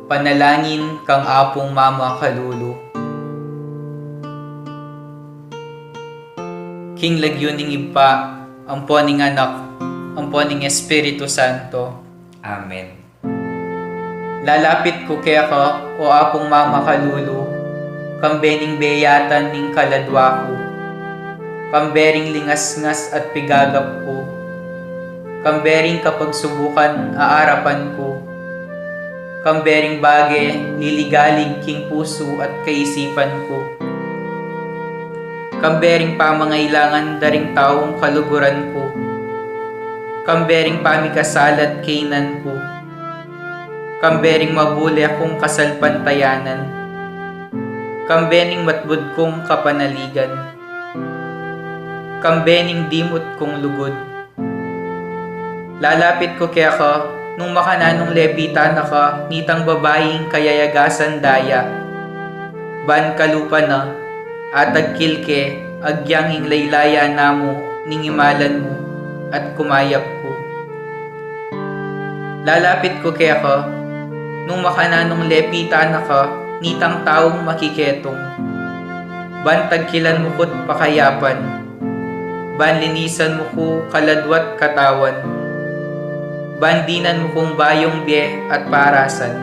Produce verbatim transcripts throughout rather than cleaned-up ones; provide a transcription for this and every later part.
Panalangin kang Apung Mama Kalulu. King lagyu ning Ibpa, ampo ning Anak, ampo ning Espiritu Santo. Amen. Lalapit ku keka, o Apung Mama Kalulu, kambe ning beyatan ning kaladwa ku, kambe ring lingasngas at pigagap ku, kambe ring kapagsubukan a arapan ku, kambe ring bage liligalig king pusu at kaisipan ku, kambe ring pamangailangan da ring taung kaluguran ku, kambe ring pamikasalat kaynan ku, kambe ring mabule kung kasalpantayanan, kambe ning matbud kung kapanaligan, kambe ning dimut kung lugud. Lalapit ku keka, nung makananung lepitan na ka nitang babaing kayayagasan daya. Ban kalupa na, atagkil ke, agyang ing laylaya na mu ning imalan mu, at kumayap ku. Lalapit ku keka, nung makananung lepitan na ka nitang taung makiketung. Ban tagkilan mu ku't pakayapan, ban linisan mu ku kaladwa't katawan, ban dinan mu kung bayung bie at parasan.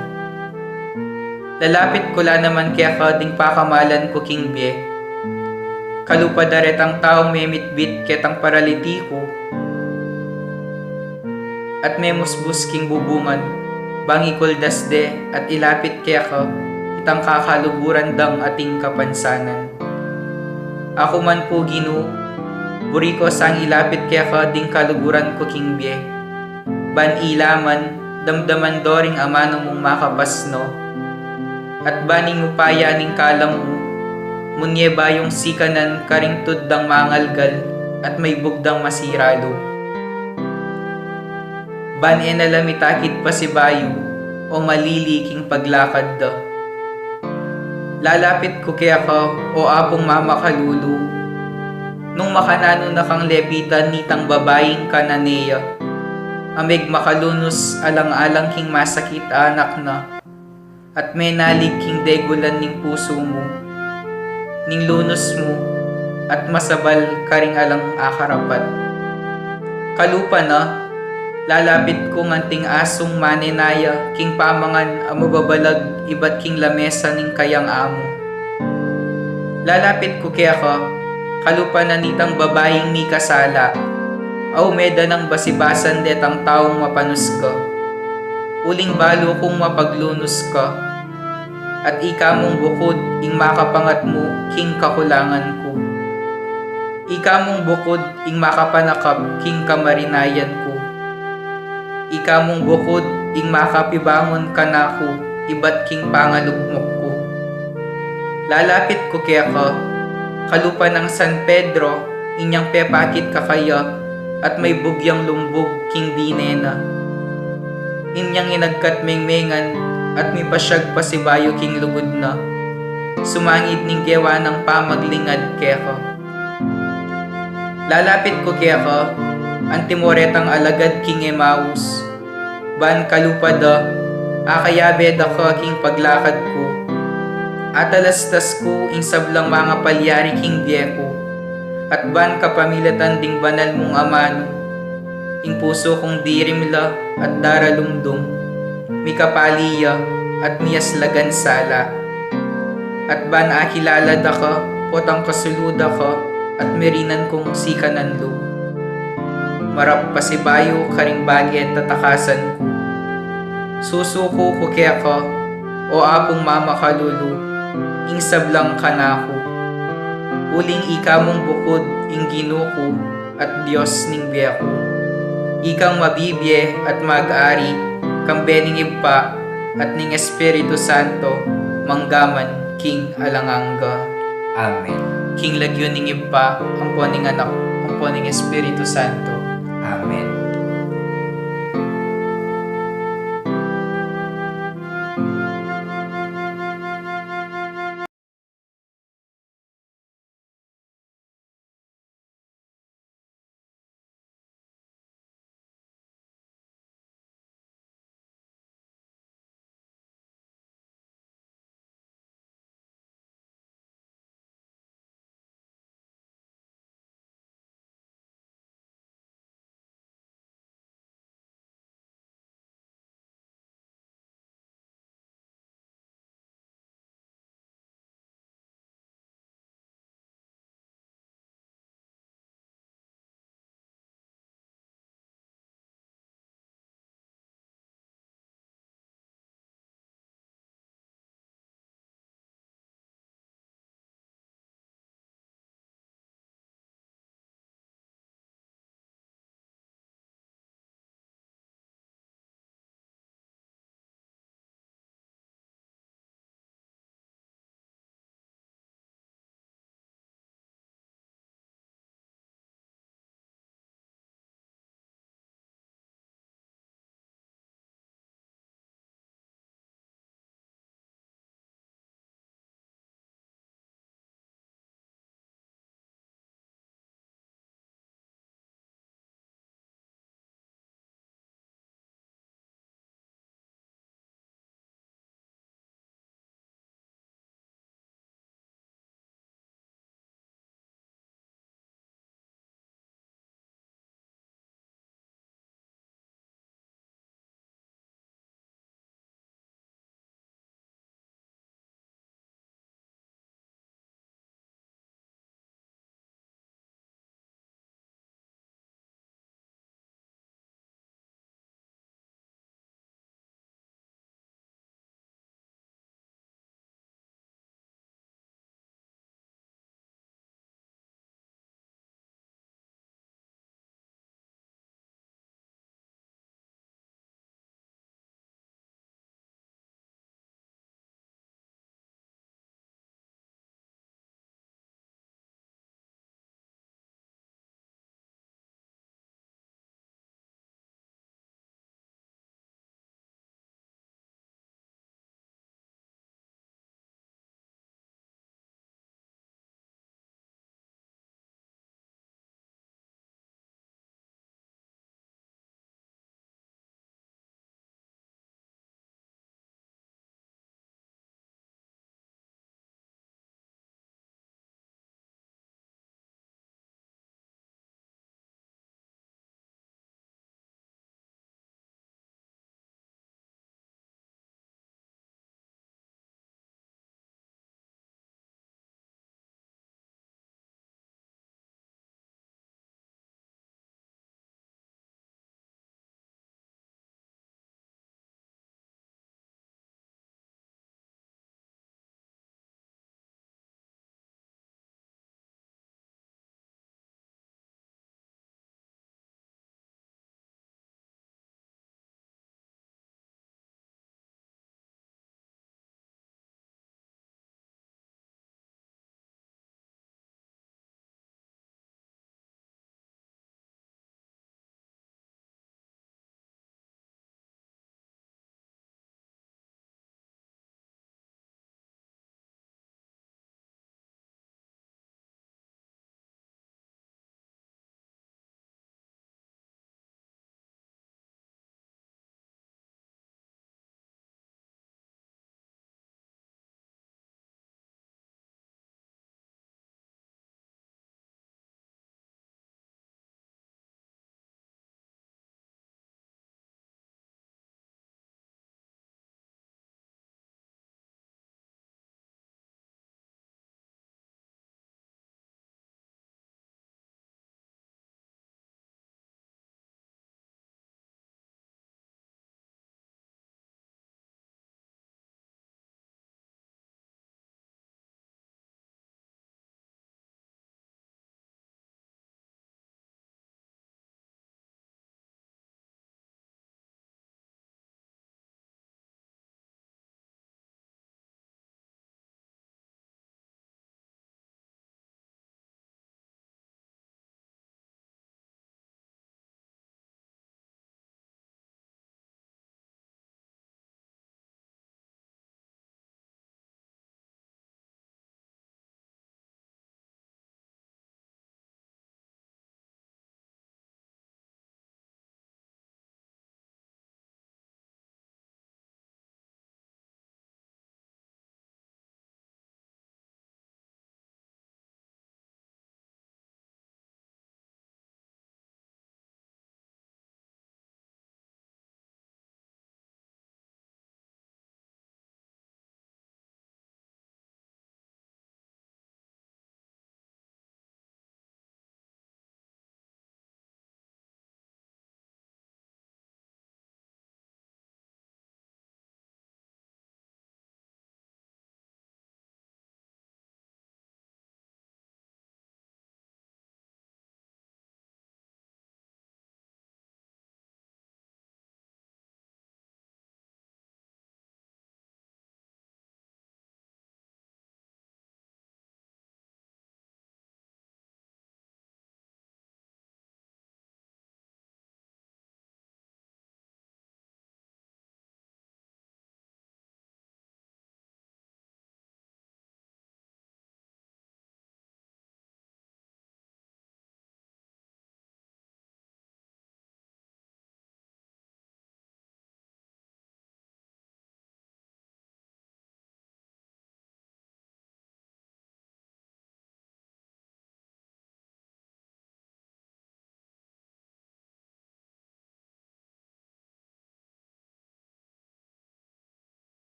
Lalapit ku la naman keka ding pakamalan ku king bie. Kalupa da retang taung memitbit ketang paralitiku at memusbus king bubungan, bang ikuldas de at ilapit keka itang kakaluguran dang ating kapansanan. Aku man pu, Ginu, buri ku sang ilapit keka ding kaluguran ku king bie. Ban ila man, damdaman do ring amanu mung makapasno. At ban ing upaya ning kalam mu, munye bayung sikanan karing tuddang mangalgal at maybug dang masira lub. Ban e na la mitakit pasibayu o malili king paglakad da. Lalapit ku keka, o Apung Mama Kalulu, nung makananu na kang lepitan nitang babaing Cananea, a megmakalunus alang-alang king masakit a anak na, at menalig king degulan ning pusu mu, ning lunus mu, at masabal karing alang akarapat. Kalupa na, lalapit ku nganting asung manenaya king pamangan a mababalag ibat king lamesa ning kayang amu. Lalapit ku keka, kalupa na nitang babaing mikasala, a ume da nang basibasan detang taung mapanusga. Uling balu kung mapaglunus ka, at ika mung bukud ing makapangatmu king kakulangan ku. Ika mung bukud ing makapanakap king kamarinayan ku. Ika mung bukud ing makapibangun kanaku ibat king pangalugmok ku. Lalapit ku keka, kalupa nang San Pedro, inyang pepakit kakaya at maybug yang lumbug king bine na. Inyang inagkat mengmengan at mipasyag pasibayu king lugud na, sumangid ning gewa nang pamaglingad keka. Lalapit ku keka, antimo retang alagad king Emaus, ban kalupa da, akayabe da ka king paglakad ku. Atalastas ku ing sablang mangapalyari king bie ku, at ban kapamilatan ding banal mung amanu, ing pusu kung dirimla at daralumdum, mikapali ya at miyaslagan sala. At ban akilala da ka, potang kasulu da ka, at mirinan kung sikanan lub. Marap pasibayu karing bage tatakasan ku. Susuku ku keka, o Apung Mama Kalulu, ing sablang kanaku. Uling ika mung bukud ing Ginu ku at Dios ning bie ku. Ikang mabibie at mag-ari, kambe ning Ibpa, at ning Espiritu Santo, manggaman king alang angga. Amen. King lagyu ning Ibpa, ampo ning Anak, ampo ning Espiritu Santo. Amen.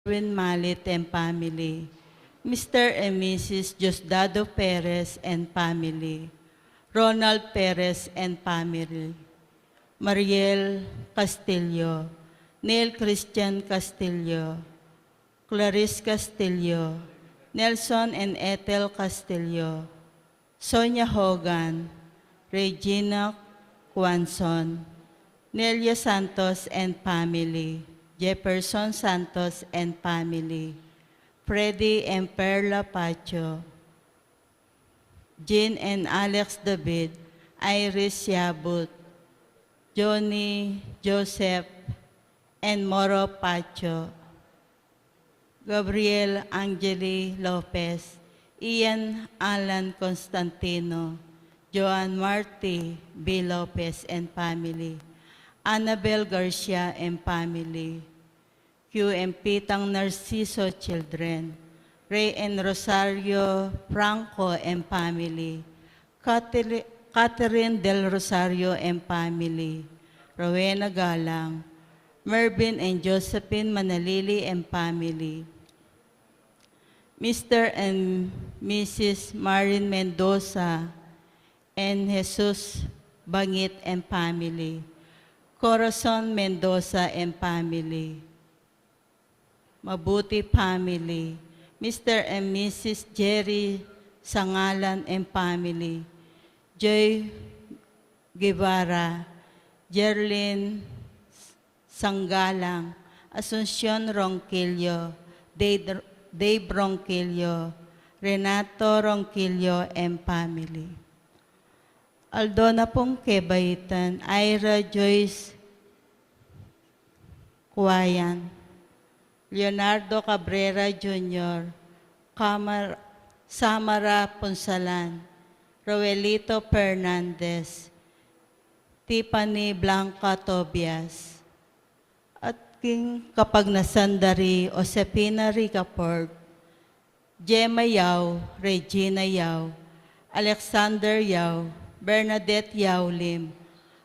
Edwin Malit and family, Mister and Missus Diosdado Perez and family, Ronald Perez and family, Mariel Castillo, Neil Christian Castillo, Clarice Castillo, Nelson and Ethel Castillo, Sonia Hogan, Regina Quanzon, Nelia Santos and family, Jefferson Santos and family, Freddy and Perla Pacho, Jean and Alex David, Iris Yabut, Johnny Joseph, and Moro Pacho, Gabriel Angeli Lopez, Ian Alan Constantino, Joan Marty B. Lopez and family, Annabel Garcia and family, Q and Pitang Narciso children, Ray and Rosario Franco and family, Cather-, Catherine Del Rosario and family, Rowena Galang, Mervin and Josephine Manalili and family, Mister and Missus Marin Mendoza and Jesus Bangit and family, Corazon Mendoza and family, Mabuti family, Mister and Missus Jerry Sangalan and family, Joy Guevara, Jerlyn Sangalan, Asuncion Ronquillo, Dave, Dave Ronquillo, Renato Ronquillo and family. Aldo na pung kebaitan, Ira Joyce Kuayan, Leonardo Cabrera Junior, Kamar-, Samara Punsalan, Roelito Fernandez, Tiffany Blanca Tobias, at king kapagnasan da ri Josefina Ricafort, Gemma Yao, Regina Yao, Alexander Yao, Bernadette Yao Lim,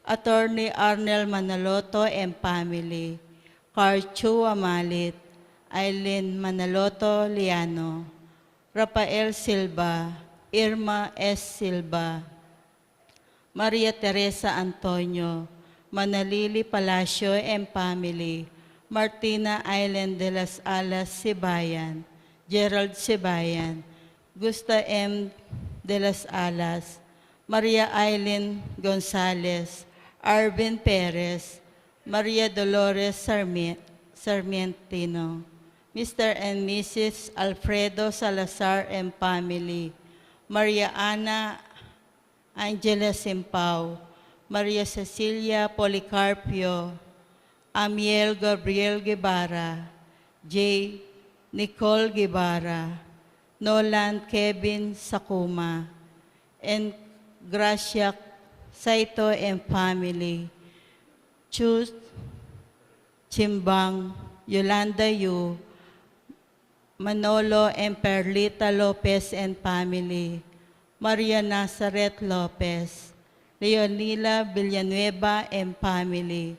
Attorney Arnel Manaloto and family, Carl Chua Malit, Eileen Manaloto Liano, Rafael Silva, Irma S. Silva, Maria Teresa Antonio, Manalili Palacio and family, Martina Island de las Alas Sibayan, Gerald Sibayan, Gusta M. de las Alas, Maria Aileen Gonzalez, Arvin Perez, Maria Dolores Sarmi-, Sarmientino, Mister and Missus Alfredo Salazar and family, Maria Ana Angela Simpao, Maria Cecilia Policarpio, Amiel Gabriel Guevara, J. Nicole Guevara, Nolan Kevin Sakuma, and Gracia Saito and family, Chu Chimbang, Yolanda Yu, Manolo and Perlita Lopez and family, Maria Nazareth Lopez, Leonila Villanueva and family,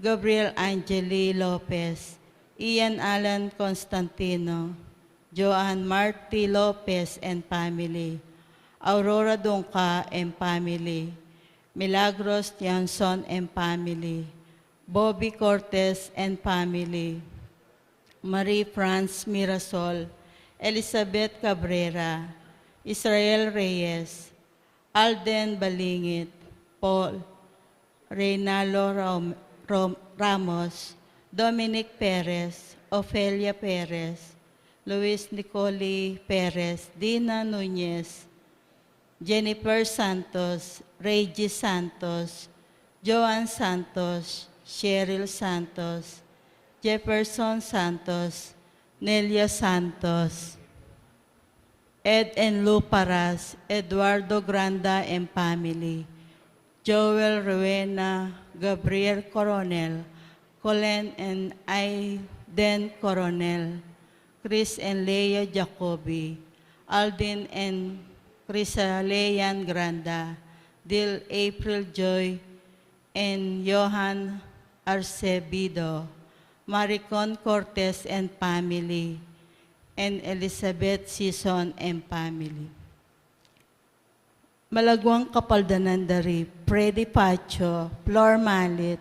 Gabriel Angeli Lopez, Ian Alan Constantino, Joan Marty Lopez and family, Aurora Dungca and family, Milagros Tianson and family, Bobby Cortez and family, Marie France Mirasol, Elizabeth Cabrera, Israel Reyes, Alden Balingit, Paul, Reynaldo Ram-, Rom-, Ramos, Dominic Perez, Ofelia Perez, Luis Nicoli Perez, Dina Nunez, Jennifer Santos, Reggie Santos, Joan Santos, Cheryl Santos, Jefferson Santos, Nelia Santos, Ed and Lou Paras, Eduardo Granda and family, Joel Rowena, Gabriel Coronel, Colin and Aiden Coronel, Chris and Leia Jacobi, Aldin and Crisalean Granda, Dil April Joy and Johan Arcebido, Maricon Cortez and family, and Elizabeth Sison and family. Malaguang kapaldanan da ri Freddy Pacho, Flor Malit,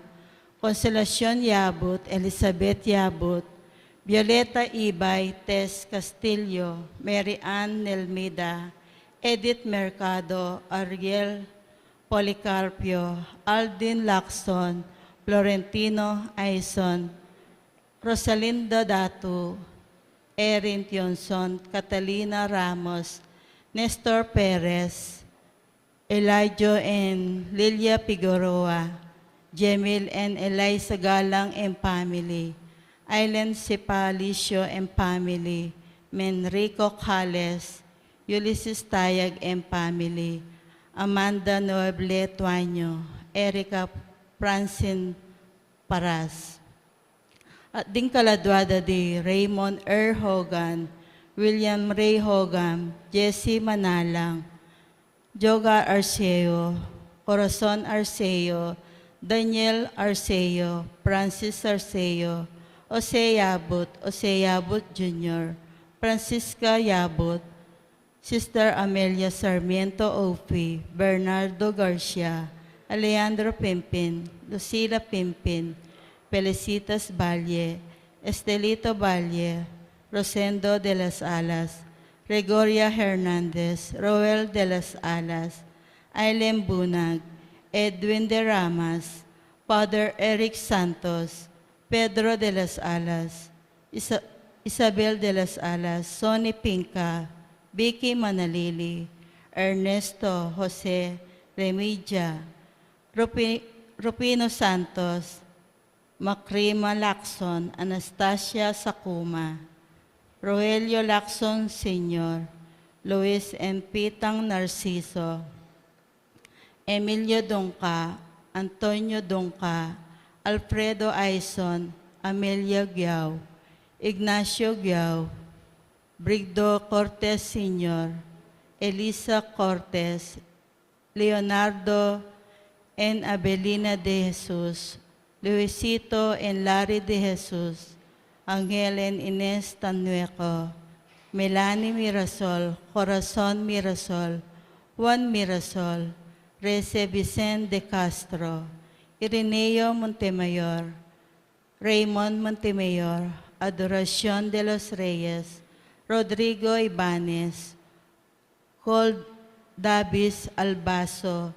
Consolacion Yabut, Elizabeth Yabut, Violeta Ibay, Tess Castillo, Mary Ann Nelmida, Edith Mercado, Ariel Policarpio, Aldin Lacson, Florentino Aison, Rosalinda Datu, Erin Tionson, Catalina Ramos, Nestor Perez, Elijah and Lilia Figueroa, Jemil and Eliza Galang and family, Island Sepalicio and family, Menrico Cales, Ulysses Tayag and family, Amanda Noble Tuaño, Erica Francine Paras. At ding kaladua da di Raymond R. Hogan, William Ray Hogan, Jesse Manalang, Joga Arceo, Corazon Arceo, Daniel Arceo, Francis Arceo, Jose Yabut, Jose Yabut Junior, Francisca Yabut, Sister Amelia Sarmiento Ofi, Bernardo Garcia, Alejandro Pimpin, Lucila Pimpin, Felicitas Valle, Estelito Valle, Rosendo de las Alas, Gregoria Hernandez, Roel de las Alas, Aileen Bunag, Edwin de Ramas, Father Eric Santos, Pedro de las Alas, Isa-, Isabel de las Alas, Sonny Pinca, Vicky Manalili, Ernesto Jose Remilla, Rupi-, Rufino Santos, Macrima Lacson, Anastasia Sakuma, Rogelio Lacson Senior, Luis and Pitang Narciso, Emilio Dungca, Antonio Dungca, Alfredo Aison, Amelia Guiao, Ignacio Guiao, Brigdo Cortes Senior, Elisa Cortes, Leonardo and Abelina de Jesus, Luisito and Larry de Jesus, Angel and Ines Tanueco, Melanie Mirasol, Corazon Mirasol, Juan Mirasol, Rece Vicente de Castro, Irineo Montemayor, Raymond Montemayor, Adoracion de los Reyes, Rodrigo Ibanez, Col Davis Albazo,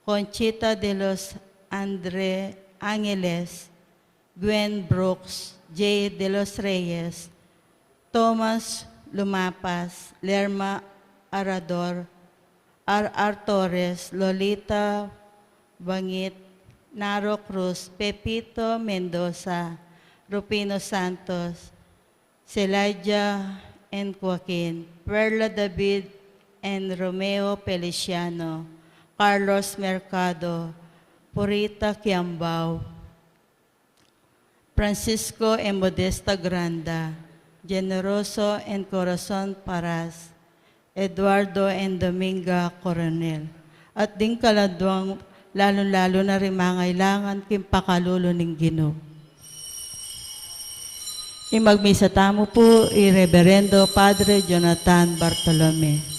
Conchita de los Andre Angeles, Gwen Brooks, Jay de los Reyes, Thomas Lumapas, Lerma Arador, R R Torres, Lolita Bangit, Naro Cruz, Pepito Mendoza, Rufino Santos, Celadia and Joaquin, Perla David and Romeo Feliciano, Carlos Mercado, Purita Kiambao, Francisco and Modesta Granda, Generoso and Corazon Paras, Eduardo and Dominga Coronel, at ding kaladwang, lalung-lalu na ring mangailangan king pakalulu ning Ginu. Ing magmisa tamu pu i Reberendo Padre Jonathan Bartolome.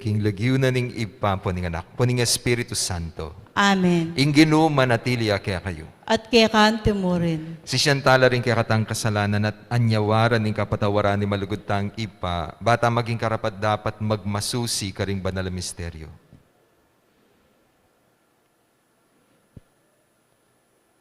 King lagyu na ning Ibpa, ampo ning Anak, ampo ning Espiritu Santo. Amen. Ing Ginu manatili ya kekayu. At keka mu rin. Sisian tala ring kekatang kasalanan at anyawaran ning kapatawaran ning malugud tang Ibpa, bata maging karapat-dapat magmasusi karing banal a misteryo.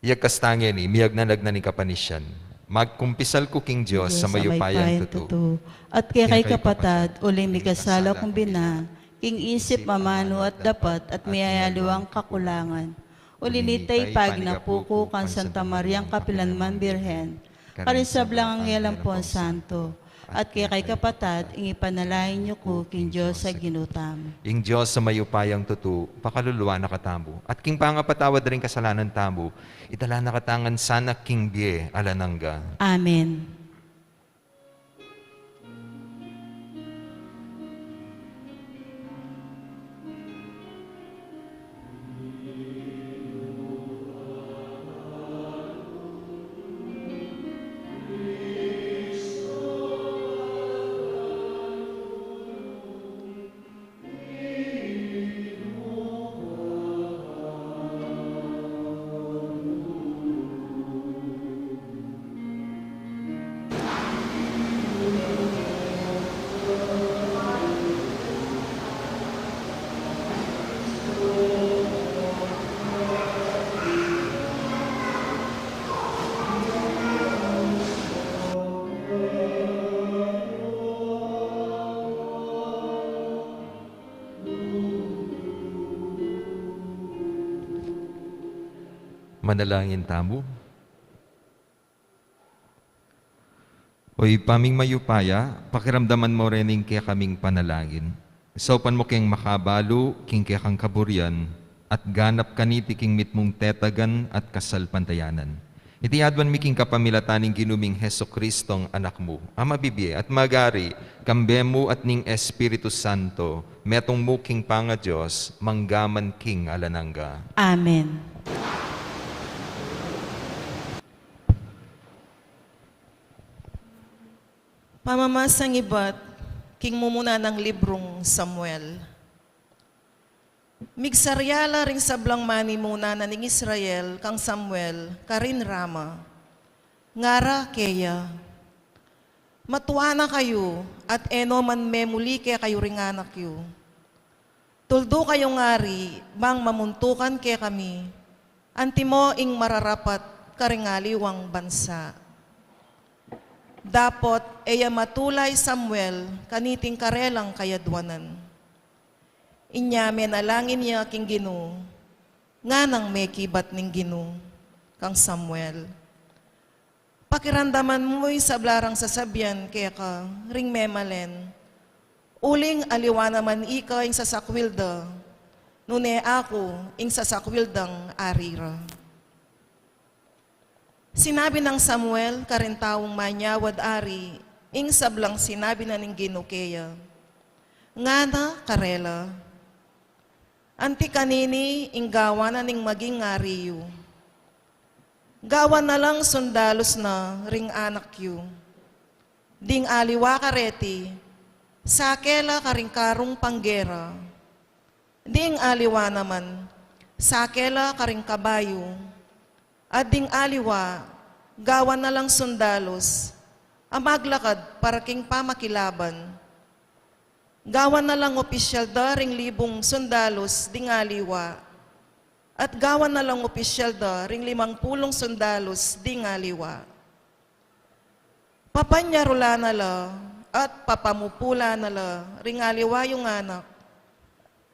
Iyagkas tang ngeni, miyagnanag na ning kapanisian. Magkumpisal ku king Dios a mayupayang tutu. At keka kapatad, uling mikasala kung bina, king isip, amanu at dapat, at miyayaliwang kakulangan. Uli nita, ipagnapu ku kang Santa Mariang kapilanman Birhen, karing sablang anghel ampon santo, at keka kapatad, ing ipanalangin yu ku king Dios a Ginu tamu. Ing Dios a mayupayang tutu, pakaluluan na katamu. At king pangapatawad ring kasalanan tamu, idala na katamu ngan sana king bie alang angga. Amen. Manalangin tamu. O Ibpa ming mayupaya, pakiramdaman mu rin ing kekaming panalangin. Saupan mu keng makabalu king kekang kaburian, at ganap kaniti king mitmung tetagan at kasalpantayanan. Iti aduan mi king kapamilatan ning Ginu ming Jesucristong Anak mu, a mabibie at magari, kambe mu at ning Espiritu Santo, metung mu king pangaDios, mangga man king alang angga. Amen. Pamamasang ibat king mumuna nang librung Samuel. Migsarya la ring sablang manimuna na ning Israel kang Samuel karin Rama. Ngara keya, "Matua na kayu, at e no man memuli kekayu ring anak yu. Tuldu kayung ari, bang mamuntukan kekami, antimo ing mararapat karing aliwang bansa." Dapot e ya matula i Samuel kaniting karelang kayaduanan. Inya menalangin ya king Ginu, nganang mekibat ning Ginu kang Samuel, "Pakiramdaman mu ing sabla rang sasabian keka ring memalen, uling aliwa naman ika ing sasakwil da, nune aku ing sasakwil dang ari ra." Sinabi nang Samuel karing taung manyawad ari ing sablang sinabi na ning Ginu keya. Ngana karela, "Anti kanini ing gawan na ning maging ari yu? Gawan na lang sundalus na ring anak yu. Ding aliwa kareti, sake la karing karung panggera. Ding aliwa naman, sake la karing kabayu. At ding aliwa, gawan na lang sundalus a maglakad para king pamakilaban. Gawan na lang opisyal da ring libung sundalus ding aliwa, at gawan na lang opisyal da ring limang pulung sundalus ding aliwa. Papanyarulan na la at papamupula na la ring aliwa yung anak,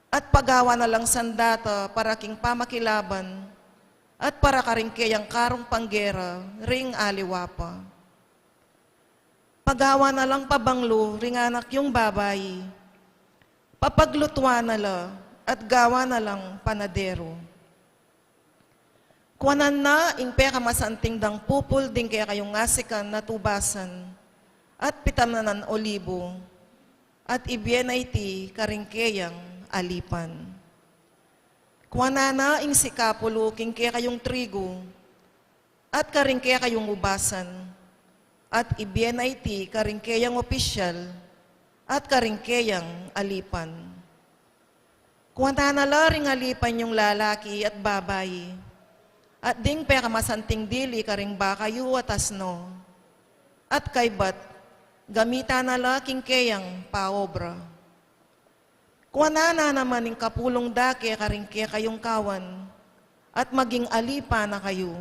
at pagawan na lang sandata para king pamakilaban, at para karing keyang karung panggera ring aliwa pa. Pagawan na lang pabanglu ring anak yung babai, papaglutuan na la at gawan na lang panadero. Kuanan na ing pekamasanting dang pupul ding kekayung asikan at ubasan, at pitamnanan olibu, at ibie na iti karing keyang alipan. Kuanan na ing sikapulu king kekayung trigu, at karing kekayung ubasan, at ibie na iti karing keyang opisyal, at karing keyang alipan. Kuanan na la ring alipan yung lalaki at babai, at ding pekamasanting dili karing baka yu at asno, at kaybat gamitan na la king keyang paobra. Kuanan na naman ing kapulung da keka ring kekayung kawan, at maging alipan na kayu.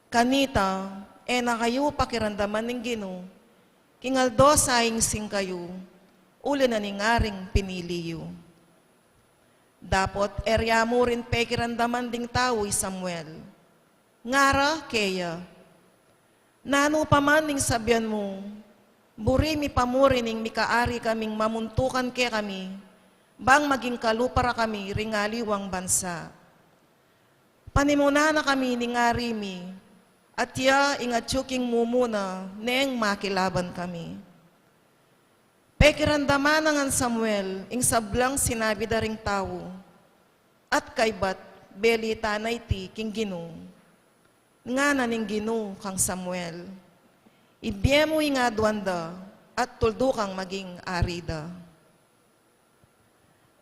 Kanita, e na kayu pakiramdaman ning Ginu, king aldo saing sing kayu, uli na ning aring pinili yu. Dapot e rya mu rin pekiramdaman ding tau i Samuel. Ngara keya, nanu pa man ing sabian mu, buri mi pa mu rin ing mikaari kaming mamuntukan kekami, bang maging kalupa ra kami ring aliwang bansa. Panimunan na kami ning ari mi, at ya ing atyu king mumuna neng makilaban kami. Pekiramdaman na ngan Samuel ing sablang sinabi da ring tau, at kaybat belitan na iti king Ginu. Ngana ning Ginu kang Samuel, ibie mu ing aduan da, at tuldu kang maging ari da.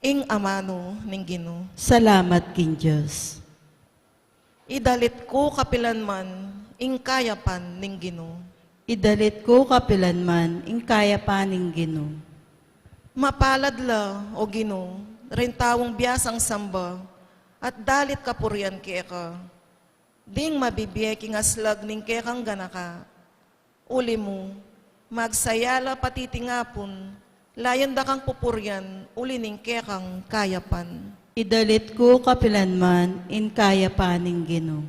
Ing amanu ning Ginu. Salamat king Dios. Idalit ku kapilanman ing kayapan ning Ginu. Idalit ku kapilanman ing kayapan ning Ginu. Mapalad la, o Ginu, ring taung biasang samba at dalit kapurian keka, ding mabibie king aslag ning kekang ganaka. Uli mu, magsaya la patitingapun, layan da kang pupurian, uli ning kekang kayapan. Idalit ku kapilanman ing kayapan ning Ginu.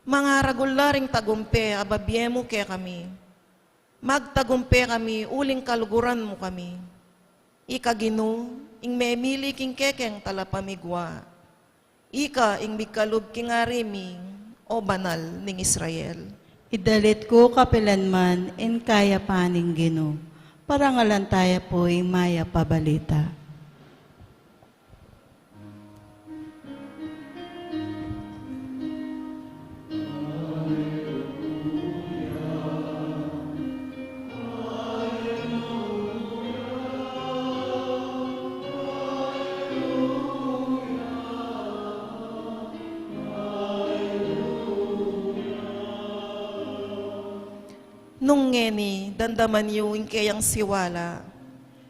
Mangaragul la ring tagumpe a babie mu kekami. Magtagumpe kami uling kaluguran mu kami. Ika Ginu, ing memili king kekeng talapamigwa. Ika ing migkalub king ari mi, o Banal ning Israel. Idalit ku kapilanman ing kayapan ning Ginu. Parangalan taya pu ing mayap a balita. Nung ngeni damdaman yu ing keyang siwala,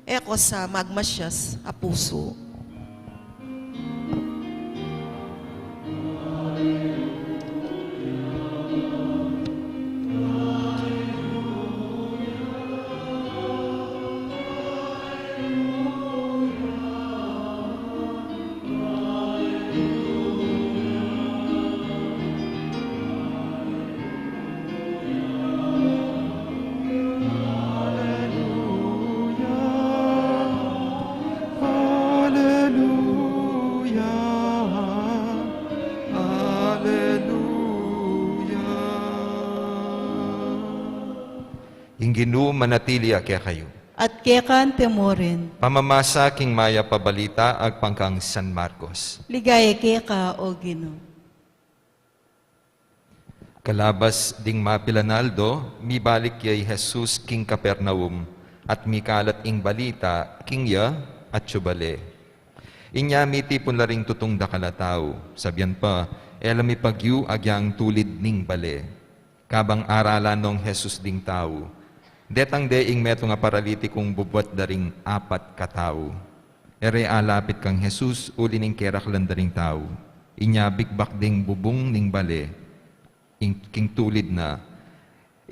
e ko sa magmasyas a pusu. Aleluya, aleluya. Ing Ginu manatili ya kekayu. At keka naman murin. Pamamasa king mayap a balita agpang kang San Marcos. Ligaya keka, o Ginu. Kalabas ding mapilan a aldo, mibalik ya i Jesus king Capernaum, at mikalat ing balita king ya atyu bale. Inya mitipun la ring tutung dakal a tau, sabian pa, e la mipagyu agyang tulid ning bale. Kabang aralan nong Jesus ding tau, detang de ing metung a paralitikung bubuat da ring apat katau. E re alapit kang Jesus uli ning keraklan da ring tau. Inya bigbak ding bubung ning bale, ing king tulid na.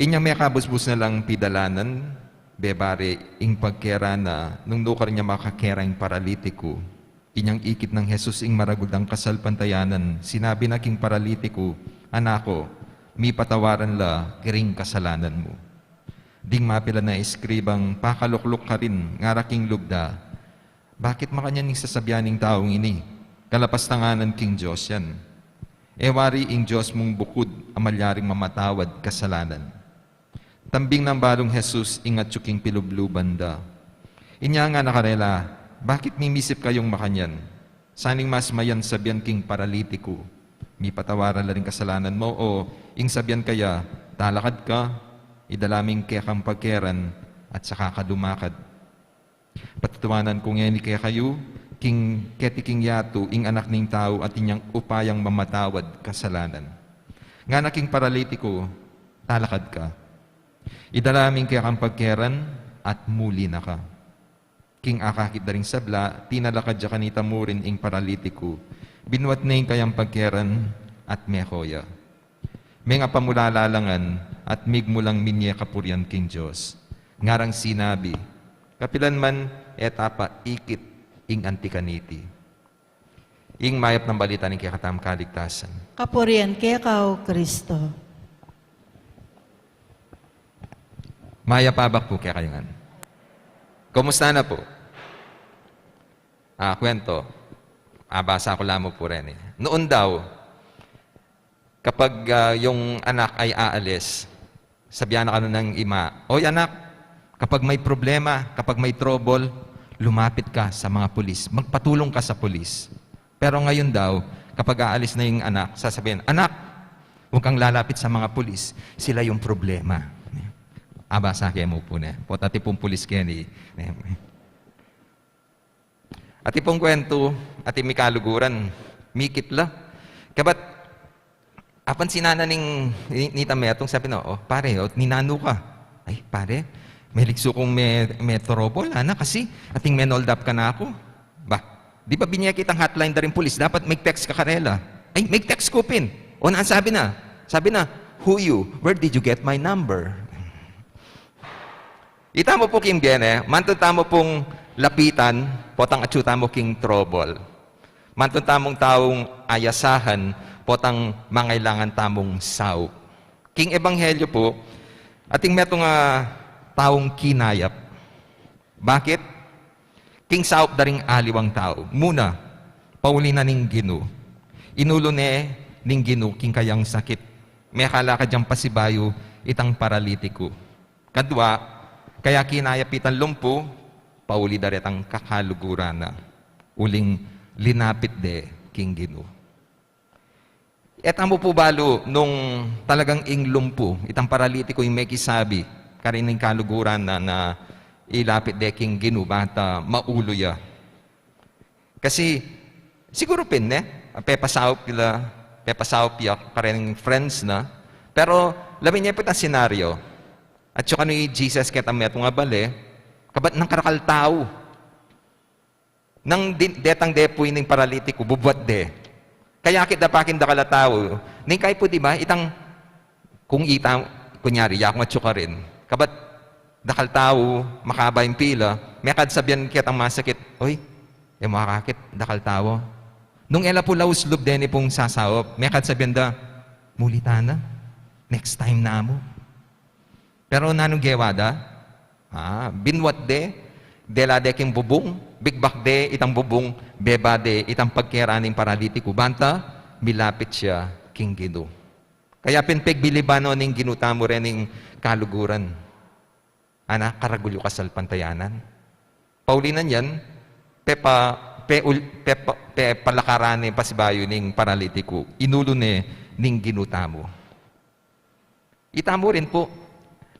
Inya mekabusbus na lang pidalanan, bebare ing pagkera na nung nukar nya makakera ing paralitiku. Inyang ikit nang Jesus ing maragul dang kasalpantayanan, sinabi na king paralitiku, "Anak ko, mipatawaran la karing kasalanan mu." Ding mapilan a eskribang pakalukluk karin, ngara king lub da, "Bakit makanyan ing sasabian ning taung ini? Kalapastangan king Dios yan. E wari ing Dios mung bukud a malyaring mamatawad kasalanan." Tambing nang balung Jesus ing atyu king pilubluban da. Inya ngana karela, "Bakit mimisip kayung makanyan? Saning mas mayan sabian king paralitiku, 'Mipatawaran la ring kasalanan mu,' o ing sabian kaya, 'Talakad ka, idala me ing kekang pagkeran at saka ka lumakad'?" Patutuanan ku ngeni kekayu, King keti king yatu, ing Anak ning Tau atin yang upayang mamatawad kasalanan. Ngana king paralitiku, talakad ka. Idala me ing kekang pagkeran at muli na ka. King akakit da ring sabla, tinalakad ya kanita murin ing paralitiku. Binuat ne ing kayang pagkeran at meko ya. Mengapamulala la ngan at migmulang minye kapurian king Dios. Ngarang sinabi, kapilan man e ta pa ikit ing anti kaniti. Ing mayap nang balita ning kekatamung kaligtasan. Kapurian keka, O Kristo. Mayap a abak pu kekayu ngan. Kumusta na pu? Ah, kwento. Ah, basa ku la mu pu reni. Noon daw, kapag, ah, yung anak ay aalis, sabihan na kanu ng ima, "Oy anak, kapag may problema, kapag may trouble, lumapit ka sa mga pulis. Magpatulong ka sa pulis." Pero ngayon daw, kapag aalis na yung anak, sasabihin, "Anak, huwag kang lalapit sa mga pulis. Sila yung problema." Abasa ke mu pu ne. Pota ti pung pulis keni. Ati pung kwentu, ati mi kaluguran, mikit la. Kabat, apansinan na ning, ni, nita metung, sabi na, "O, pare, o, ninanu ka?" "Ay, pare, meliksu kung me, me trouble, ana, kasi ating menold up kanaku." "Ba, di ba binye kitang hotline da ring pulis, dapat mig-text ka karela?" "Ay, mig-text ku pin." "O, nanu sabi na?" "Sabi na, 'Who you? Where did you get my number?'" Ita mu pu king bie ne, mantun tamu pung lapitan, potang atyu tamu king trouble. Mantun tamung taung ayasahan, potang mangailangan tamung saup. King ebanghelyo pu, ating metung a taung kinayap. Bakit? King saup da ring aliwang tau. Muna, pauli na ning Ginu. Inulu ne ning Ginu king kayang sakit. Mekalakad yang pasibayu itang paralitiku. Kadwa, kaya kinayap itang lumpu, pauli da retang kakaluguran na, uling linapit de king Ginu. E tamu pu balu nung talagang ing lumpu, itang paralitiku ing mekisabi karin ning kaluguran na, na ilapit de king Ginu, banta maulu ya. Kasi, siguru pin, ne? Pepasaup ya, pepasaup ya kareng friends na. Pero, lawen ye pu itang senaryo. Atyu kanu i Jesus ketang metung a bale, kabat nang karakal tau. Nang din, detang depuy ning paralitiku, bubuat de. Kayakit da pa king dakal a tau. Ning kay pu, di ba, itang Kung ita, kunyari, yaku atyu karin. Kabat dakal tau, makaba ing pila, mekad sabian ketang masakit, "Oy, e mu akakit, dakal tau." Nung e la pu laus lub deni pung sasaup, mekad sabian da, "Muli ta na. Next time na mu." Pero nanung gewa da? Ah, binuat de, dela de king bubung, bigbak de itang bubung, beba de itang pagkera ning paralitiku, banta milapit ya king Ginu. Kaya pin pegbiliban no ning Ginu tamu rening kaluguran. Ana, karagul yu kasalpantayanan. Pauli na niyan, pepa, peul, pepa, pepalakaran ne pasibayu ning paralitiku. Inulu ne ning Ginu tamu. Itamu rin pu,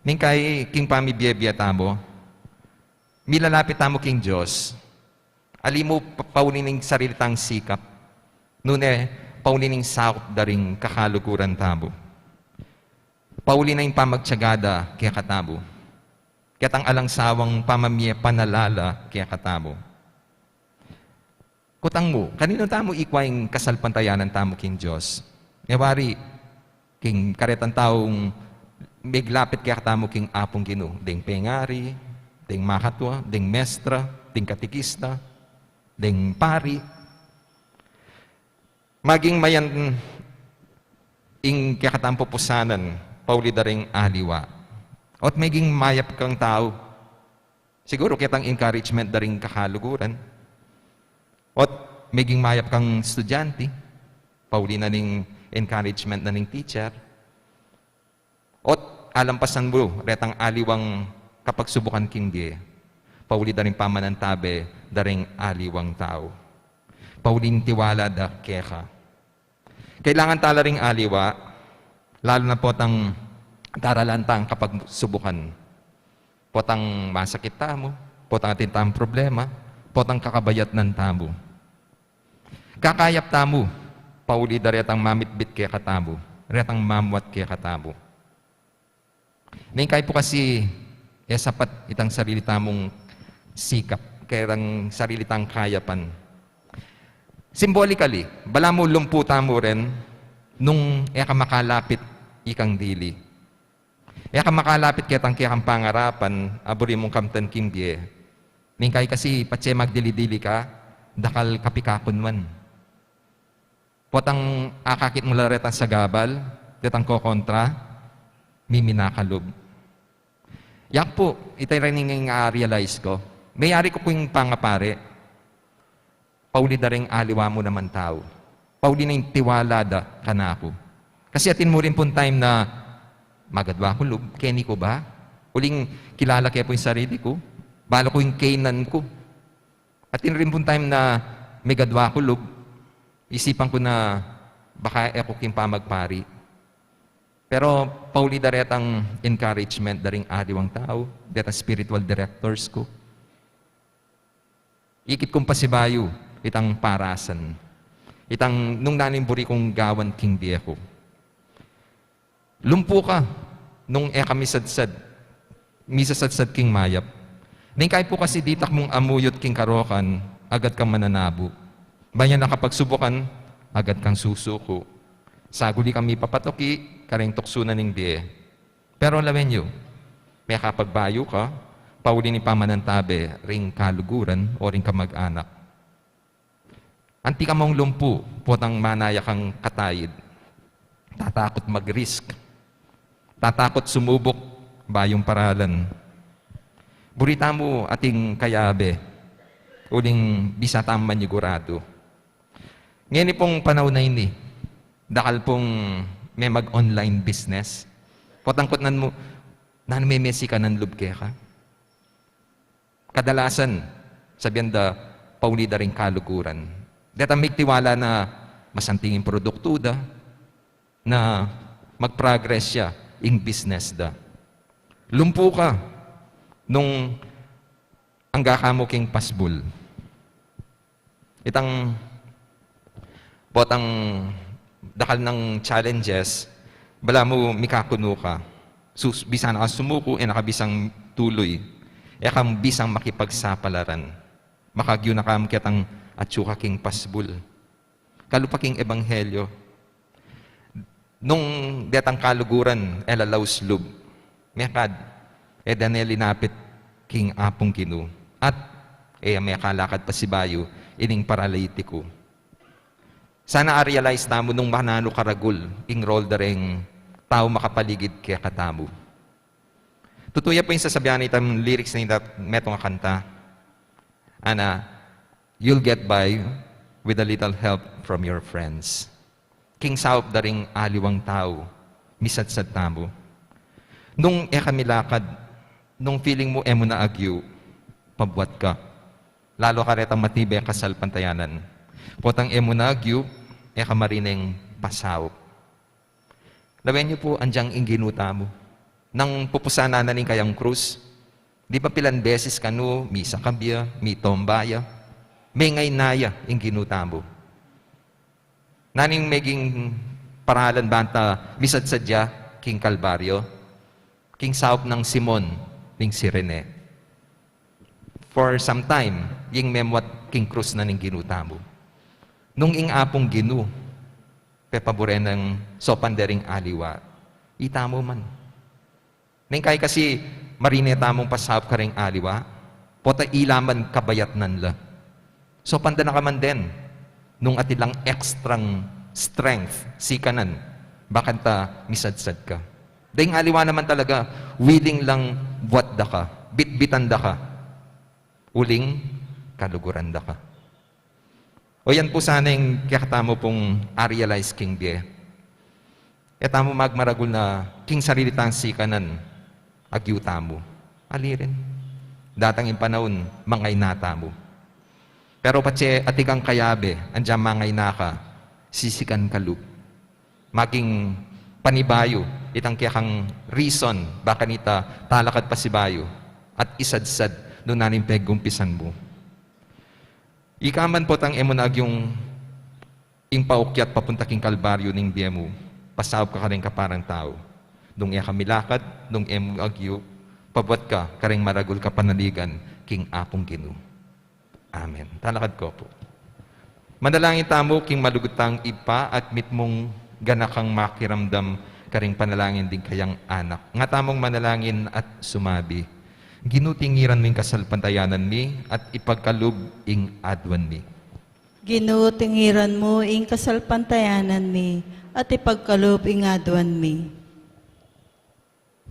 ning kay king pamibie-bie tamu, milalapit tamu king Dios. Ali mu pa-, pauli ning sarili tang sikap, nune pauli ning saup da ring kakaluguran tamu. Pauli na ing pamagtiaga da kekatamu. Ketang alang sawang pamamie panalala kekatamu. Kutang mu, kaninu tamu ikwa ing kasalpantayanan tamu king Dios? Ngewari, king karetang taung miglapit kekatamu king Apung Ginu, deng pengari, deng makatua, deng mestra, deng katikista, deng pari. Maging mayan ing kekatang pupusanan, pauli da ring aliwa. Ot maging mayap kang tau. Siguru ketang encouragement da ring kakaluguran. Ot maging mayap kang estudyante, pauli na ning encouragement na ning teacher. Ot alampasan mu retang aliwang kapagsubukan king bie, pauli da ring pamanantabe da ring aliwang tau. Pauli ning tiwala da keka. Kailangan ta la ring aliwa, lalu na potang daralan tang kapagsubukan. Potang masakit tamu, potang atin tang problema, Potang kakabayatnan tamu. Kakayap tamu, pauli da retang mamitbit kekatamu, retang mamuat kekatamu. Neng kaya pu kasi, e sapat itang sarili tamung sikap, kaya itang sarili tang kayapan. Symbolically, balamu lumpu tamu rin nung e ka makalapit ikang dili. E ka makalapit ketang kekang pangarapan, a buri mung kamtan king bie. Neng kaya kasi patse magdili-dili ka, dakal kapikakun man. Potang akakit mu la retang sagabal, detang kokontra, miminaka lub. Yak pu, ita rin ing a-realize ku. Meyari ku king pangapari, pauli da ring aliwa mu namang tau. Pauli na ing tiwala da kanaku. Kasi atin mu rin pung time na magadwa ku lub, keni ku ba? Uling kilala ke pu ing sarili ku. Balu ku ing keynan ku. Atin rin pung time na megadwa ku lub, isipan ku na baka e ku king pamagpari. Pero pauli da retang encouragement da ring aliwang tau, detang spiritual directors ku. Ikit kung pasibayu itang parasan. Itang nung naning buri kung gawan king bie ku. Lumpu ka nung e ka misadsad, misasadsad king mayap. Neng kaya pu kasi ditak mung amuyut king karokan, agad kang mananabu. Banyan na kapagsubukan, agad kang susuku. Saguli kang mipapatuki kareng tuksu na ning bie. Pero lawen yu, mekapagbayu ka, pauli ning pamanantabe ring kaluguran o ring kamag-anak. Anti ka mung lumpu, potang manaya kang katayid. Tatakut mag-risk. Tatakut sumubuk, bayung paralan. Buri tamu ating kayabe, uling bisa tamung maniguradu. Ngeni pung panaun a ini, dakal pung me mag-online business. Potang kutnan mu, nanu me mesikanan lub keka? Kadalasan, sabian da, pauli da ring kaluguran. Detang migtiwala na masanting ing produktu da, na mag-progress ya ing business da. Lumpu ka nung angga ka mu king pasbul. Itang potang dakal nang challenges, balamu mikakunu ka. Sus, bisa na ka sumuku, e na ka bisang tuluy. E ka bisang makipagsapalaran. Makagyu na ka ketang atsu ka king pasbul. Kalupa king ebanghelyo. Nung detang kaluguran, e lalaus lub. Mekad, e da ne linapit king Apung Ginu. At, e mekalakad pasibayu, ining paralitiku. Sana a-realize tamu nung mananu karagul, ing role da reng tau makapaligid kekatamu. Tutu ya pu ing sasabian itang lyrics na ita metung a kanta. Ana, "You'll get by with a little help from your friends." King saup da ring aliwang tau, misadsad tamu. Nung e ka milakad, nung feeling mu e mu na agyu, pabuat ka. Lalu ka retang matibe kasalpantayanan. Potang e mu na agyu, e ka marineng pasaup. Lawen yu pu, anjang ing Ginu tamu. Nang pupusanan na ning kayang krus, di ba pilan beses kanu, misakab ya, mitomba ya, mengaina ya ing Ginu tamu. Naning meging paralan banta misadsad ya king Kalbaryo, king saup nang Simon ning Cirene. For some time, ing memuat king krus na ning Ginu tamu. Nung ing Apung Ginu, pepaburen nang saupan de ring aliwa, itamu man. Neng kaya kasi marine tamung pasaup kareng aliwa, pota ila man kabayatnan la. Saupan da na ka man den, nung atin lang extrang strength, sikanan, bakanta misadsad ka. Deng aliwa naman talaga, willing lang buat da ka, bitbitan da ka. Uling kaluguran da ka. O yan pu sana ing kekatamu pung a-realize king bie. E tamu magmaragul na king sarili tang sikanan, agyu tamu. Ali rin. Datang ing panaun, mangaina tamu. Pero patse atin kang kayabe, anjang mangaina ka, sisikan ka lub. Maging panibayu, itang kekang reason, ba kanita talakad pasibayu, at isadsad, nung naning pegumpisan mu. Ika man potang e mu na agyung ing paukyat papunta king Kalbaryo ning bie mu, pasaup ka karing kaparang tau. Nung e ka milakad, nung e mu agyu, pabuat ka karing maragul a panaligan king Apung Ginu. Amen. Talakad ko pu. Manalangin tamu king malugud tang Ibpa at mitmung ganakang makiramdam karing panalangin ding kayang anak. Nga tamung manalangin at sumabi, Ginu, tingiran mu ing kasalpantayanan mi at ipagkalub ing aduan mi. Ginu, tingiran mu ing kasalpantayanan mi at ipagkalub ing aduan mi.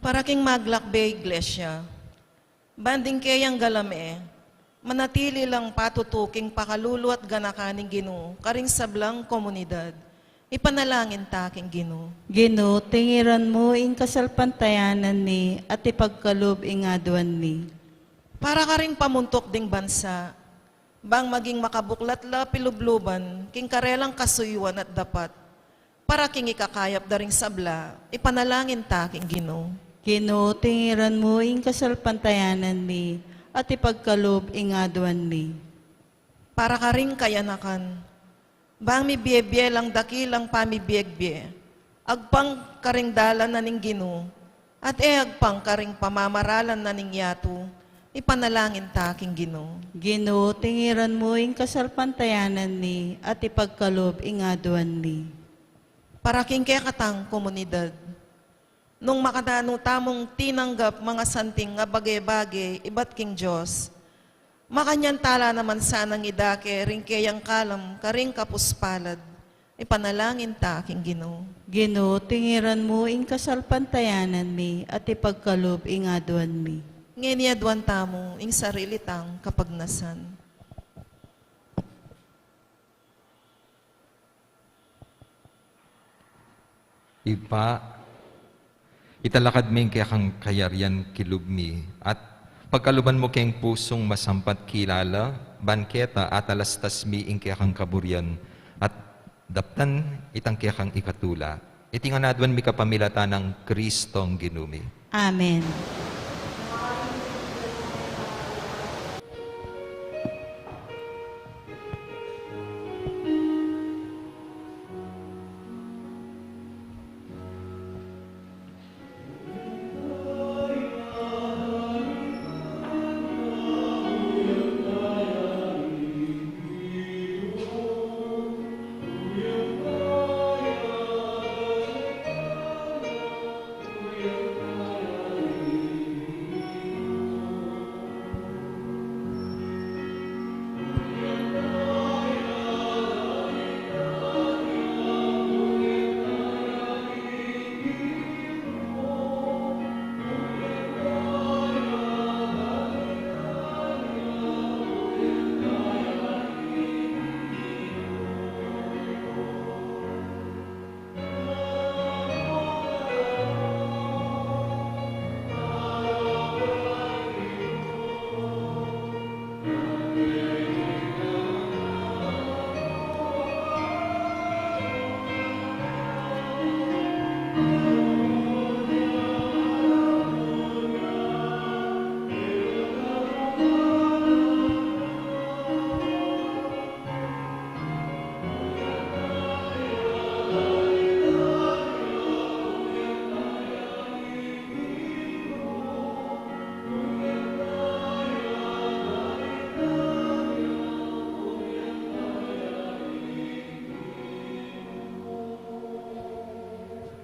Para king maglakbe Iglesia, ban ding keyang galame, manatili lang patutu king pakalulu at ganaka ning Ginu karing sablang komunidad. Ipanalangin ta king Ginu. Ginu, tingiran mu ing kasalpantayanan mi at ipagkalub ing aduan mi. Para karing pamuntuk ding bansa, bang maging makabuklat la pilubluban king karelang kasuyuan at dapat, para king ikakayap da ring sabla, ipanalangin ta king Ginu. Ginu, tingiran mu ing kasalpantayanan mi at ipagkalub ing aduan mi. Para karing kayanakan, bang mibie-bie lang dakilang pamibieg-bie, agpang karing dalan na ning Ginu, at e agpang karing pamamaralan na ning yatu, ipanalangin ta king Ginu. Ginu, tingiran mu ing kasalpantayanan mi at ipagkalub ing aduan mi. Para king kekatang komunidad, nung makananu tamung tinanggap mangasanting a bage-bage ibat king Dios, makanyan tala naman sanang idake ring keyang kalam karing kapuspalad, ipanalangin ta king Ginu. Ginu, tingiran mu ing kasalpantayanan mi at ipagkalub ing aduan mi. Ngeni aduan tamu ing sarili tang kapagnasan. Ibpa, italakad mi ing kekang kayarian king lub mi, at pagkaluban mu keng pusung masampat kilala, ban keta atalastas mi ing kekang kaburian, at daptan itang kekang ikatula. Iti ngan aduan mi kapamilatan nang Kristong Ginu mi. Amen.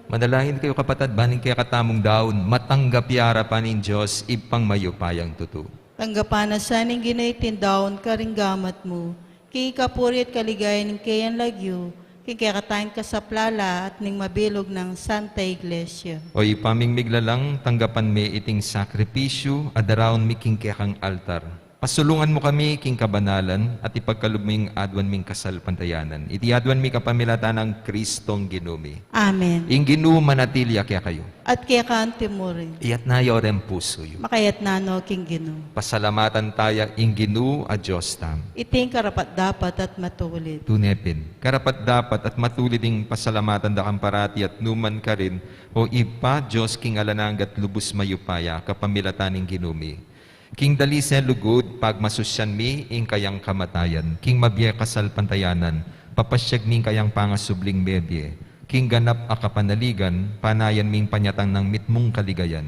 Manalangin kayu, kapatad, ban ing kekatamung daun matanggap ya arapan ning Dios, Ibpang mayupayang tutu. Tanggapan na sa ning Ginu iting daun karing gamat mu, king ikapuri at kaligayan ning keyang lagyu, king kekatang kasaplalan at ning mabilug nang Santa Iglesia. O Ibpa ming miglalang, tanggapan me iting sakripisyu a daraun mi king kekang altar. Pasulungan mu kami king kabanalan at ipagkalub ming aduan ming kasalpantayanan. Iti aduan mi kapamilatan nang Kristong Ginu mi. Amen. Ing Ginu manatili ya kekayu. At keka anti mu rin. Iyatas yu reng pusu yu. Makayatas no king Ginu. Pasalamatan taya ing Ginu a Dios tamu. Iti ing karapat-dapat at matulid. Tune pin, karapat-dapat at matulid ing pasalamatan da kang parati at nukarin man, O Ibpa, Dios king alang angga at lubus mayupaya, kapamilatan ning Ginu mi. King dalise lugud, pagmasusyan mi ing kayang kamatayan, king mabie kasalpantayanan, papasyag mi ing kayang pangasubling mebie, king ganap a kapanaligan, panayan mi ing panyatang nang mitmung kaligayan.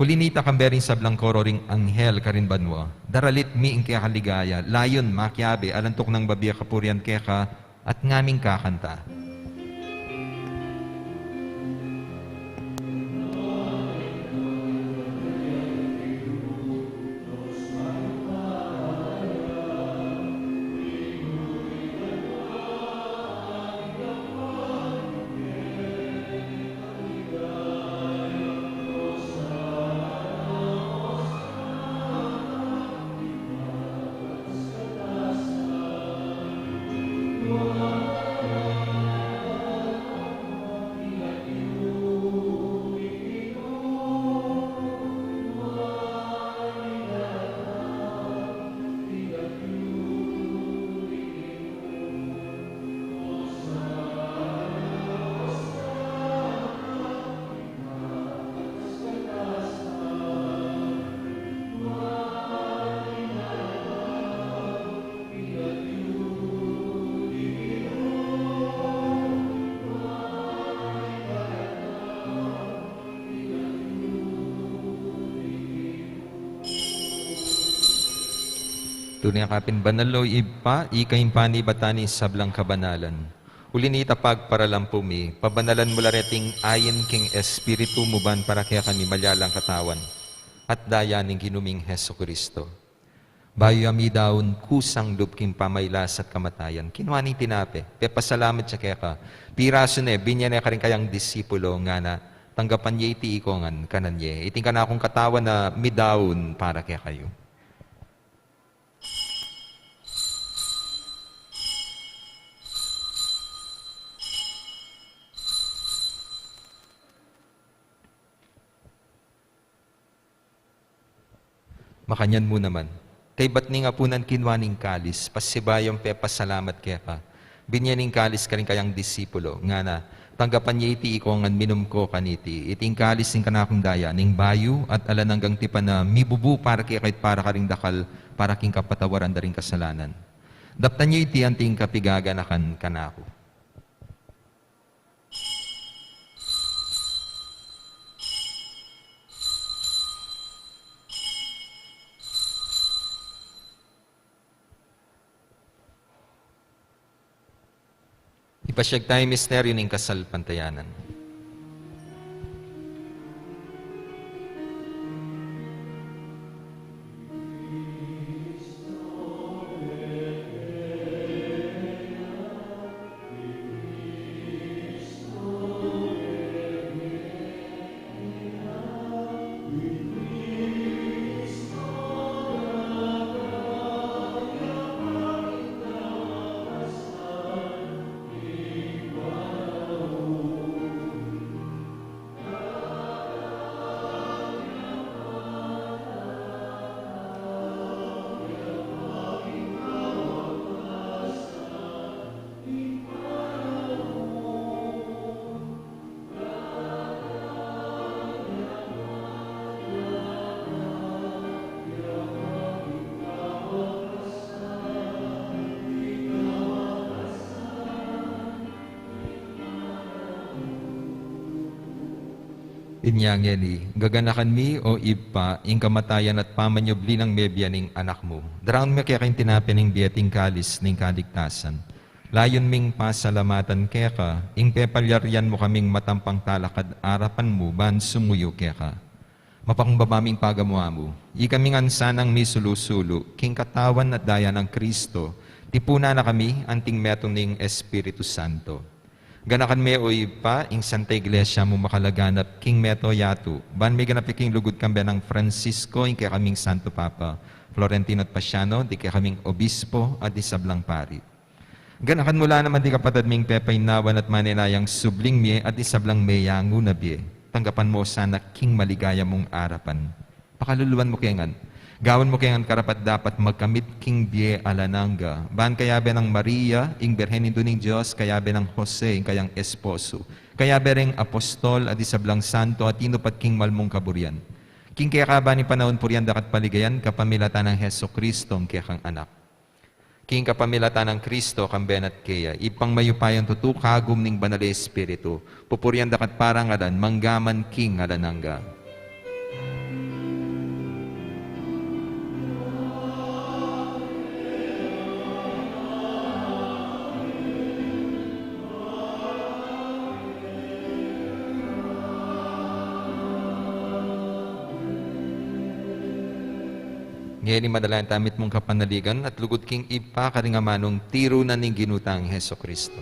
Uli nita, kambe ring sablang koro ring anghel karin banua, daralit mi ing keka ligaya, layun makiabe, alang tuknang babie kapurian keka, at ngaming kakanta. Tune kapin banal, o Ibpa, ika ing panibatan ning sablang kabanalan. Uli nita, pagparalampu mi, pabanalan mu la reting ain king Espiritu mu ban para kekami malyalang katawan at daya ning Ginu ming Jesucristo. Bayu ya midaun kusang lub king pamailas at kamatayan, kinua ne ing tinape, pepasalamat ya keka, pirasu ne, binie ne karing kayang disipulo, ngana, tanggapan ye iti ikongan, kanan ye, iti ing kanakung katawan a midaun para kekayu. Makanyan mu naman, kaybat ning apunan, kinua ne ing kalis, pasibayu yang pepasalamat keka, binie ne ing kalis karing kayang disipulo, ngana, tanggapan ye iti ikongan, minum ko kaniti, iti ing kalis ning kanakung daya, ning bayu at alang anggang tipan a mibubu para kekayu at para karing dakal, para king kapatawaran da ring kasalanan. Daptan ye iti anting kapigaganakan kanaku. Ipasyag tayu ing misteryu ning kasalpantayanan. Inya ngeni, gaganakan mi, o Ibpa, ing kamatayan at pamanyubli nang mebie ning Anak mu. Daraun mi keka ing tinape ning bie at ing kalis ning kaligtasan. Layun ming pasalamatan keka ing pepalyarian mu kaming matampang talakad arapan mu ban sumuyu keka. Mapakumbaba ming pagamu-amu, ikami ngan sanang misulu-sulu king katawan at daya nang Kristo, tipunan na kami anting metung ning Espiritu Santo. Ganakan me, o Ibpa, ing Santa Iglesia mu makalaganap king meto yatu, ban miganap ya king lugud kambe nang Francisco, ing kekaming Santo Papa, Florentino at Pasiano, ding kekaming obispo at ding sablang pari. Ganakan mu la naman ding kapatad ming pepainawan at manenayang subling mie at ding sablang meyangu na bie. Tanggapan mu sana king maligaya mung arapan. Pakaluluan mu ke ngan. Gawan mu ke ngan karapat-dapat magkamit king bie alang angga. Ban kayabe nang Maria, ing Birhen Indu ning Dios, kayabe nang Jose, ing kayang esposo, kayabe ring apostol at ding sablang santo a tinupad king mal mung kaburian, King kekaba ning panaun purian da ka at paligayan kapamilatan nang Jesucristo, ing kekang Anak. King kapamilatan nang Cristo, kambe na at keya, Ibpang mayupayang tutu, kagum ning Banal a Espiritu, pupurian da ka at parangalan, mangga man king alang angga. Ngeni manalangin tamu mitmung kapanaligan at lugud king Ibpa karing amanung tiru na ning Ginu tang Jesucristo.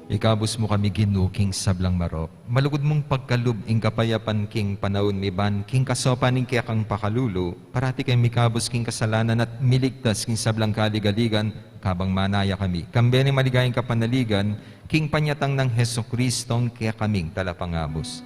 Ikabus mu kami, Ginu, king sablang marok. Malugud mung pagkalub ing kapayapan king panaun mi, ban king kasaupan ning kekang pakalulu, parati keng mikabus king kasalanan at miligtas king sablang kaligaligan, kabang manaya kami kambe ning maligayang kapanaligan, king panyatang nang Jesucristong kekaming Talapangabus.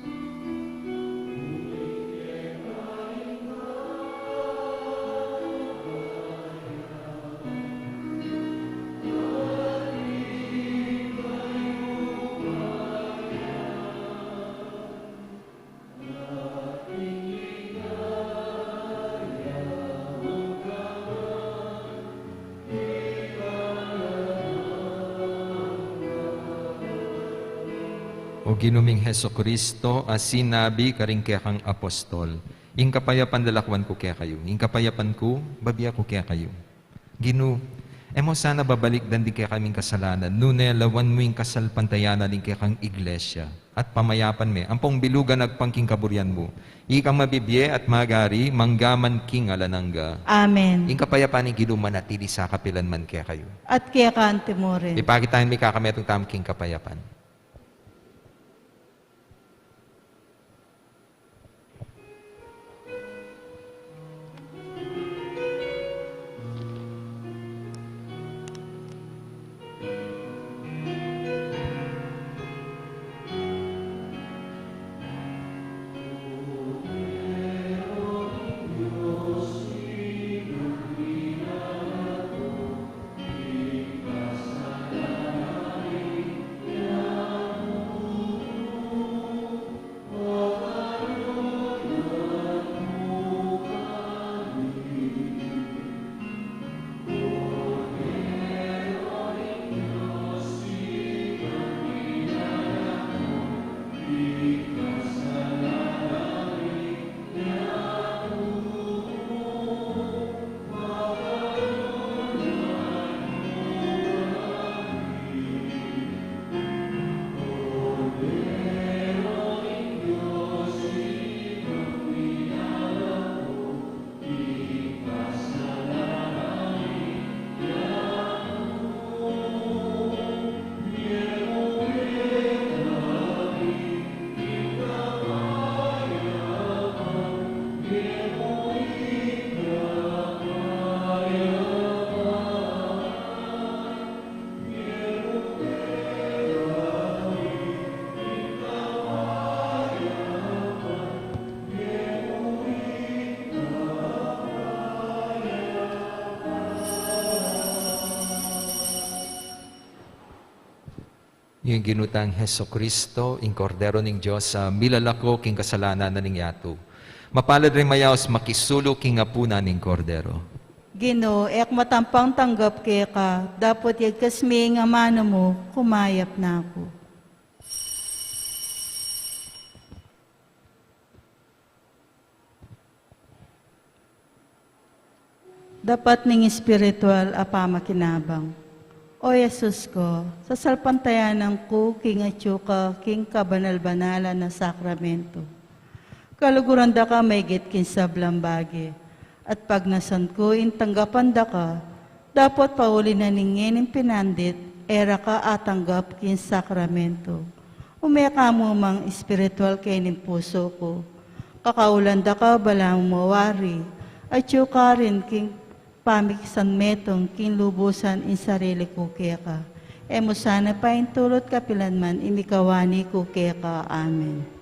O Ginu ming Jesucristo, a sinabi karing kekang apostol, "Ing kapayapan lalakwan ku kekayu, ing kapayapan ku babie ku kekayu." Ginu, e mu sana babalikdan ding kekaming kasalanan, nune lawan mu ing kasalpantayanan ning kekang Iglesia at pamayapan me, ampong bilugan agpang king kaburian mu. Ikang mabibie at magari, mangga man king alang angga. Amen. Ing kapayapan ning Ginu manatili sa kapilan man kekayu. At keka mu rin. Ipakit tamu ing kakametung tamu king kapayapan. Ing Ginu tang Jesucristo, ing Kordero ning Dios, a milalako king kasalanan na ning yatu. Mapalad ring mayaus makisulu king apunan ning Kordero. Ginu, e ku matampang tanggap keka, dapot yagkas me ing amanu mu, kumayap na ku. Dapat ning espiritual a pamakinabang. O Jesus ko, sasalpantayanan ku king atyu ka king kabanal-banalan a sakramento. Kaluguran da ka maigit king sablang bage, at pagnasan ku ing tanggapan da ka, dapot pauli na ning ngening pinandit, e ra ka atanggap king sakramento. Ume ka mu mang espiritual kening pusu ku. Kakaulan da ka balamu mawari, atyu karin king pamikisanmetung king lubusan ing sarili ku keka. E mu sana paintulut kapilan man ing mikawani ku keka. Amen.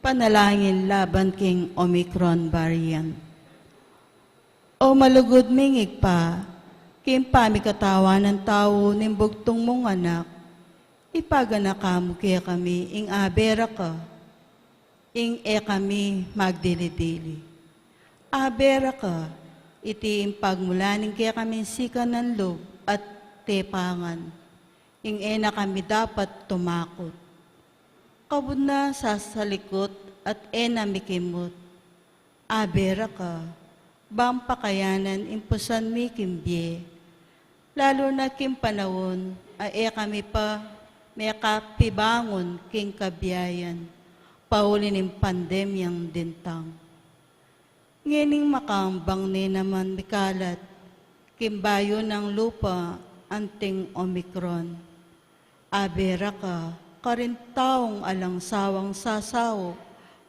Panalangin laban king Omicron variant. O malugud ming Ibpa, king pamikatawan nang tau ning bugtung mung anak, ipaganaka mu kekami ing abe ra ka, ing e kami magdili-dili. Abe ra ka, iti ing pagmula ning kekaming sikanan lub at tepangan, ing e na kami dapat tumakut. Kabud na sasalikut at e na mikimut. Abe ra ka, bang pakayanan ing pusan mi king bie, lalu na king panaun a e kami pa mekapibangun king kabiayan, pauli ning pandemyang dintang. Ngening makambang ne naman mikalat king bayu nang lupa anting Omicron. Abe ra ka karing taung alang sawang sasaup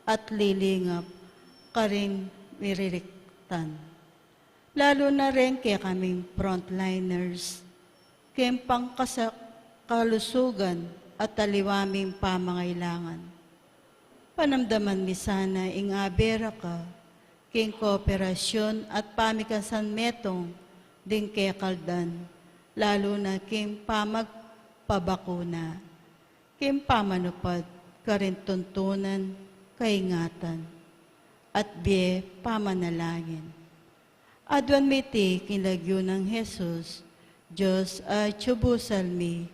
at lilingap karing miririktan. Lalu na ring kekaming frontliners, keng pangkasa-, kalusugan at aliwa ming pamangailangan. Panamdaman mi sana ing abe ra ka, king kooperasyun at pamikasan metung ding kekaldan, lalu na king pamagpabakuna, king pamanupad karing tuntunan kaingatan, at bie pamanalangin. Aduan mi iti king lagyu nang Jesus, Dios a atyu busal mi,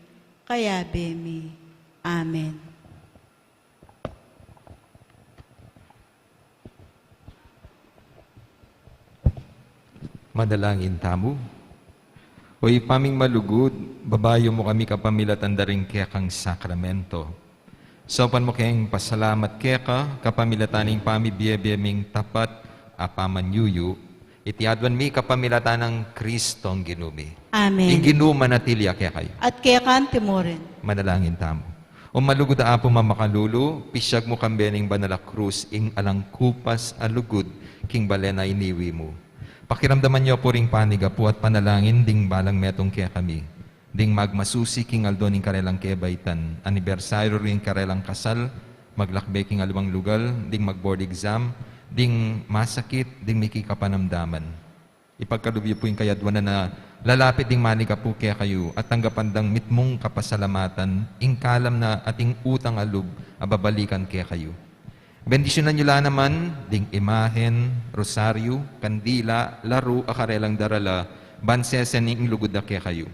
kayabe mi. Amen. Manalangin tamu. O Ibpa ming malugud, babayu mu kami kapamilatan da ring kekang sakramento. Saupan mu keng pasalamat keka, kapamilatan ning pamibie-bie ming tapat a pamanyuyu, iti aduan mi kapamilatan nang Kristong Ginu mi. Amen. Ing Ginu manatili ya kekayu. At keka naman murin. Manalangin tamu. O malugud a Apu mamakalulu, pisyag mu kambe ning banal a krus ing alang kupas a lugud king balen a iniwi mu. Pakiramdaman yu pu ring panigapu at panalangin ding balang metung kekami, ding magmasusi king aldo ning karelang kebaitan, anibersaryu ring karelang kasal, maglakbe king aliwang lugal, ding mag-board exam, ding masakit, ding miki kapanamdaman. Ipagkalub yu pu ing kayaduanan a lalapit ding manigapu kekayu at tanggapan dang mitmung kapasalamatan ing kalam na ating utang a lub a babalikan kekayu. Bendisyunan yu la naman ding imahen, rosaryu, kandila, laru a karelang darala, ban sesen ing lugud da kekayu.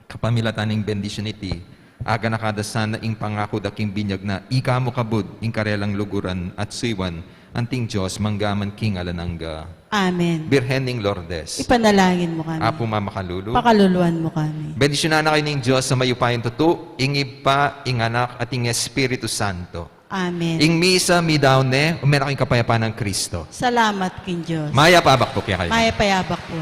Kapamilatan ning bendisyun iti, aganaka da sana ing pangaku da king binyag na ika mu kabud ing karelang luguran at suyuan, anting Dios mangga man king alang angga. Amen. Birhen ning Lourdes. Ipanalangin mu kami. Apu mamakalulu. Pakaluluan mu kami. Bendisyunan na kayu ning Dios a mayupayang tutu, ing Ibpa, ing Anak, at ing Espiritu Santo. Amen. Ing misa midaun ne, ume na kayu king kapayapan nang Kristo. Salamat king Dios. Mayap a abak pu kekayu. Mayap a abak pu.